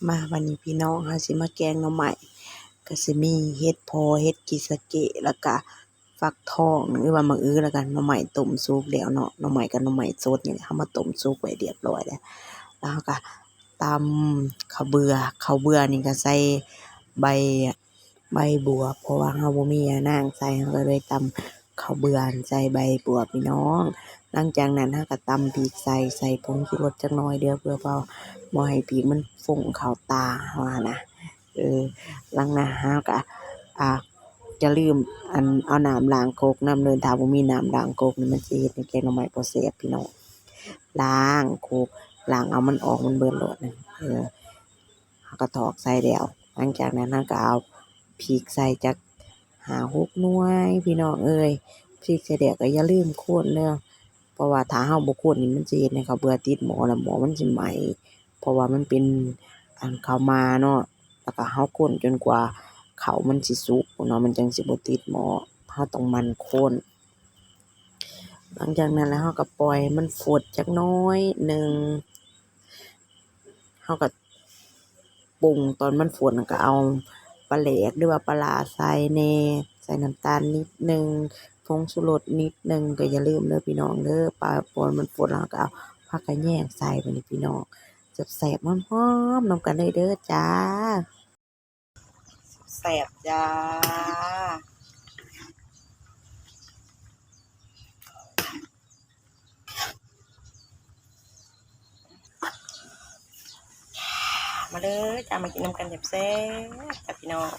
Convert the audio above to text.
ມາ ວັນນີ້ພີ່ນ້ອງ ເຮົາຊິມາແກງໜໍ່ໄມ້ ກະຊິມີເຫັດເຜາະ ເຫັດກີ່ສະເກະ ແລ້ວກະຟັກທອງ ຫຼືວ່າໝາກອຶ ແລ້ວກະໜໍ່ໄມ້ຕົ້ມສຸກແລ້ວເນາະ. ໜໍ່ໄມ້ກັບໜໍ່ໄມ້ສົດນີ້ ເຮົາມາຕົ້ມສຸກໄວ້ຮຽບຮ້ອຍແລ້ວ ແລ້ວເຮົາກະຕຳເຂົ້າເບືອ. ເຂົ້າເບືອນີ້ກະໃສ່ໃບ ໃບບວບ ເພາະວ່າເຮົາບໍ່ມີຍານາງໃສ່ ເຮົາກະເລີຍຕຳເຂົ້າເບືອໃສ່ໃບບວບພີ່ນ້ອງ. ຫຼັງຈາກນັ້ນເຮົາກະຕຳພິກໃສ່ ໃສ່ຜົງຊູລົດຈັກໜ້ອຍເດີ ເພື່ອເວົ້າ ບໍ່ໃຫ້ພິກມັນຟົ້ງເຂົ້າຕາ ເຮົາຫັ້ນນະ. ເອີ ຫຼັງນັ້ນເຮົາກະ ອ່າ ຢ່າລືມ ອັນ ເອົານ້ຳລ້າງຄົກນຳເດີ ຖ້າບໍ່ມີນ້ຳລ້າງຄົກນີ້ ມັນຊິເຮັດໃຫ້ແກງໜໍ່ໄມ້ບໍ່ແຊບພີ່ນ້ອງ. ລ້າງຄົກ ລ້າງເອົາມັນອອກ ມັນເບິດໂລດນະ. ເອີ ເຮົາກະຖອກໃສ່ແລ້ວ ຫຼັງຈາກນັ້ນເຮົາກະເອົາພິກໃສ່ຈັກຫ້າຫົກໜ່ວຍພີ່ນ້ອງເອີຍ. ພິກໃສ່ແລ້ວກະຢ່າລືມຄົນເດີ ເພາະວ່າຖ້າເຮົາບໍ່ຄົນນີ້ ມັນຊິເຮັດໃຫ້ເຂົ້າເບືອຕິດໝໍ້ ແລ້ວໝໍ້ມັນຊິໄໝ້ ເພາະວ່າມັນເປັນ ອັນ ເຂົ້າໝ້າເນາະ. ແລ້ວກະເຮົາຄົນຈົນກວ່າເຂົ້າມັນຊິສຸກເນາະ ມັນຈັ່ງຊິບໍ່ຕິດໝໍ້. ເຮົາຕ້ອງໝັ່ນຄົນ. ຫຼັງຈາກນັ້ນແລ້ວເຮົາກະປ່ອຍມັນຟົດຈັກໜ້ອຍໜຶ່ງ ເຮົາກະປຸງຕອນມັນຟົດ ແລ້ວກະເອົາປາແຫຼກ ຫຼືວ່າປາຫຼ້າໃສ່ແດ່ ໃສ່ນ້ຳຕານນິດໜຶ່ງ ຜົງຊູລົດນິດໜຶ່ງ. ກະຢ່າລືມເດີພີ່ນ້ອງເດີ ປ່ອຍມັນຟົດ ແລ້ວເຮົາກະເອົາຜັກຂະແຍງໃສ່. ບາດນີ້ພີ່ນ້ອງ ແຊບໆ ຫອມໆ ນຳກັນເລີຍເດີຈ້າ. ແຊບໆ ຈ້າ. ມາເດີຈ້າ ມາກິນນຳກັນແຊບໆ ຈ້າພີ່ນ້ອງ.